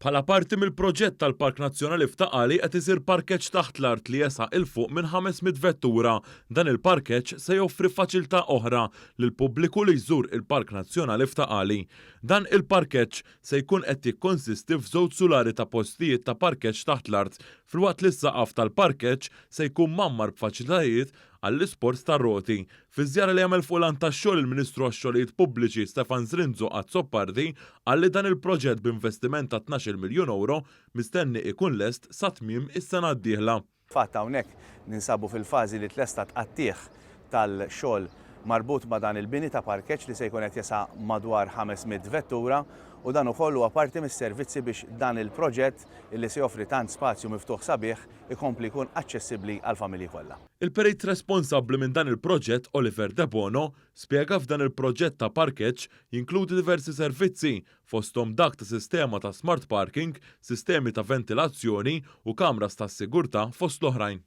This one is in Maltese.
Bħala parti mill-proġett tal-Park Nazzjonali f'Ta' Qali qed isir parkeġġ taħt l-art li jesa' 'il fuq minn 500 vettura. Dan il-parkeġġ se joffri faċiltà oħra lill-pubbliku li jżur il-Park Nazzjonali f'Ta' Qali. Dan il-parkeġġ se jkun qed jikkonsisti f'żewġ sulari ta' postijiet ta' parkeġġ taħt l-art filwaqt li s-saqaf tal-parkeġġ se jkun mgħammar b'faċilitajiet għall-isports tar-roti. Fi żjara li għamel fuq lant tax-xogħol il-Ministru għax-Xogħlijiet Pubbliċi Stefan Zrinzo Azzopardi qal li dan il-proġett b'investiment ta' 12 miljun ewro mistenni ikun lest sa tmiem is-sena d-dieħla. Fatt hawnhekk ninsabu fil-fażi li tlesta tqattigħ tal-xogħol marbut ma' dan il-bini ta' parkeġġ li se jkun qed jesa' madwar 500 vettura u dan ukoll huwa parti mis-servizzi biex dan il-proġett illi se joffri tant spazju miftuħ sabiħ ikompli jkun aċċessibbli għall-familji kollha. Il-perit responsabbli minn dan il-proġett Oliver Debono spjega f'dan il-proġett ta' parkeġġ jinkludi diversi servizzi fosthom dak ta' sistema ta' smart parking, sistemi ta' ventilazzjoni u kameras ta' sigurtà fost l-oħrajn.